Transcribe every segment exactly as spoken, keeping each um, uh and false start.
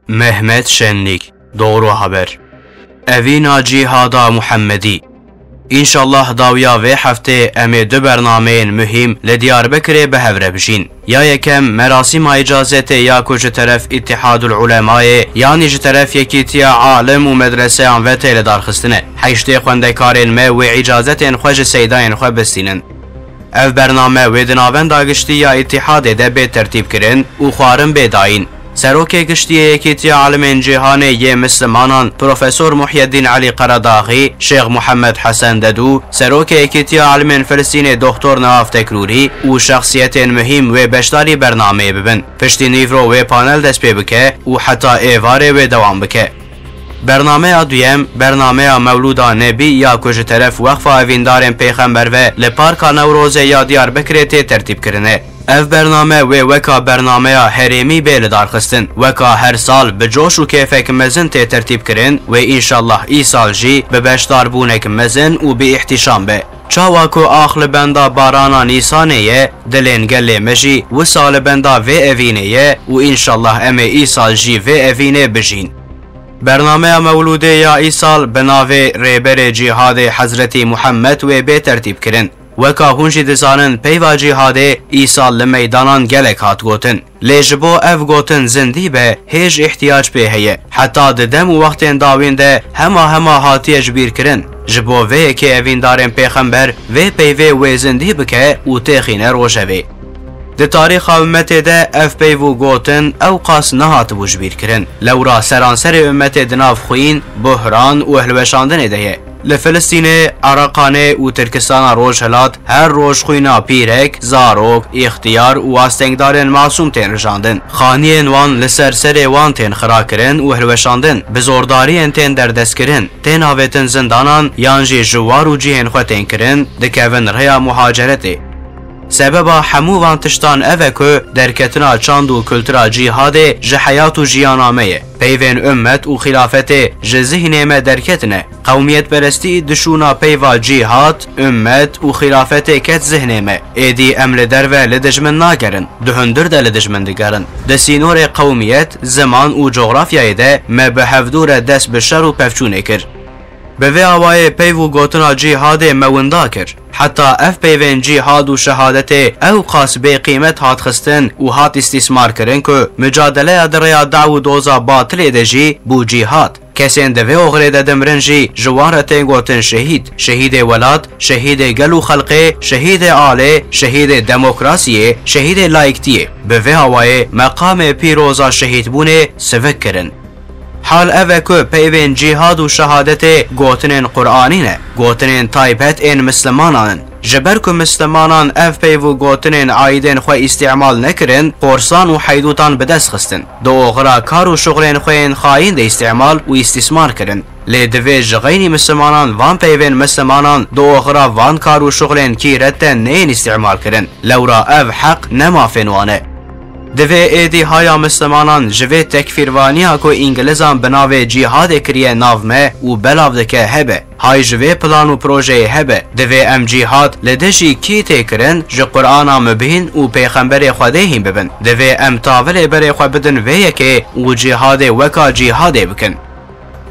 Mehmet Şenlik, Doğru Haber. Evîna Cîhada Muhemmedî. Înşallah dawiya vê heftê em ê du bernameyên muhîm li Diyarbekirê bi hev re bijîn. Ya yekem, merasîma îcazetê ya ku ji teref Îttihadul Ulemayê, yanî ji teref Yekîtiya Alim û Medreseyan ve tê lidarxistine. Heştê xwendekarên me wê îcazetên xwe ji seydayên xwe bistînin. Ev bername wê di navenda giştî ya Îtîhadê de bê tertîbkirin û xwarin bê dayîn. Serokê Giştî yê Yekîtiya Alimên Cîhanê yê Mislimanan, Profesor Muhyeddîn Elî Qeradaxî, Şêx Muhammed Hesen Dedû, Serokê Yekîtiya Alimên Filistînê Doktor Newaf Tekrûrî û şexsiyetên muhîm wê beşdarî bernameyê bibin. Piştî nîvro wê panel dest pê bike û heta êvarê wê dewam bike. Bernameya duyem, bernameya Mewlûda Nebî ya ku ji teref Wexfa Evîndarên Pêxember ve li Parka Newrozê ya Diyarbekirê tê tertîbkirinê. Ev bername wê weka bernameya herêmî bê lidarxistin. Weka her sal bi coş û kêfek mezin tê tertîbkirin, wê înşallah îsal jî bi beşdarbûnek mezin û bi îhtîşam be. Çawa ku ax li benda barana Nîsanê ye, dilên gelê me jî wisa li benda vê evînê ye û înşallah em ê îsal jî vê evînê bijîn. Bernameya Mewlûdê ya îsal bi navê Rêberê Cîhadê Hezretî Muhammed wê bê tertîb kirin. Weka hûn jî dizanin, peyva cîhadê îsal li meydanan gelek hat gotin. Lê ji bo ev gotin zindî be, hêj îhtiyac pê heye. Heta di dem û wextên dawîn de hema hema hatiye ji bîr kirin. Ji bo vê yekê evîndarên pêxember vê peyvê wê zindî bike û têxîne rojevê. Di tarîxa ummetê de ev peyv û gotin ew qas nehatibû ji bîr kirin. Lewra seranserê ummetê di nav xwîn, buhran û hilweşandinê de ye. Li Filistînê, Ereqanê û Tirkistana Rojhilat her roj xwîna pîrek, zarok, îxtiyar û astengdarên masûm tên rijandin. Xaniyên wan li ser serê wan tên xira kirin û hilweşandin. Bi zordariyên tên derdestkirin, tên avêtin zindanan yan jî ji war û cihên xwe tên kirin, dikevin rêya muhaceretê. Sebeba hemû van tiştan ev e ku derketina çand û kultura cîhadê ji heyat û jiyana me ye. Peyvên ummet û xîlafetê ji zihnê me derketine. Qewmiyetperestî dişûna peyva cîhad, ummet û xîlafetê ket zihnê me. Êdî em li derve li dijmin nagerin, di hundir de li dijmin digerin. Di sînorê qewmiyet, ziman û cografyayê de me bi hevdû re dest bi şer û pevçûnê kir. Bi vê awayê peyv û gotina cîhadê me winda kir. Heta ev peyvên cîhad û şehadetê ew qas bê qîmet hat xistin û hat îstîsmar kirin ku micadeleya di rêya daw û doza batilê de jî bû cîhad. Kesên di vê oxirê de dimirin jî ji wan re tên gotin şehîd. Şehîdê welat, şehîdê gel û xelqê, şehîdê alê, şehîdê demokrasiyê, şehîdê laiktiyê. Bi vê awayê meqamê pîroza şehîdbûnê sivik kirin. Hal ev e ku peyvên cîhad û şehadetê gotinên Quranî ne, gotinên taybet ên mislimanan in. Ji ber ku mislimanan ev peyv û gotinên aîdên xwe îstîmal nekirin, qorsan û heydûtan bi dest xistin. Di oxira kar û şuxlên xwe yên xayîn de îstîmal û îstîsmar kirin. Lê divê ji xeynî mislimanan van peyvên mislimanan di oxira van kar û şuxlên kîret de neyên îstîmal kirin. Lewra ev heq ne mafên wan e. Divê êdî haya mislimanan ji vê tekfîrvaniya ku îngilizan bi navê cîhadê kiriye nav me û belav dike hebe. Hay ji vê plan û projeyê hebe. Divê em cîhad li dijî kî tê kirin, ji Qur'ana Mubîn û Pêxemberê Xwedê hîn bibin. Divê em tavilê berê xwe bidin vê yekê û cîhadê weka cîhadê bikin.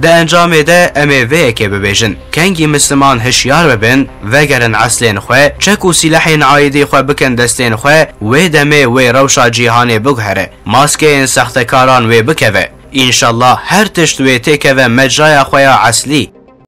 Di encamê de em ê vê yekê bibêjin. Kengî misliman hişyar bibin, vegerin eslên xwe, çek û sîlehên aîdî xwe bikin destên xwe, wê demê wê rewşa cîhanê biguhere. Maskeyên sextekaran wê bikeve. Înşallah her tişt wê têkeve mecraya xwe ya eslî.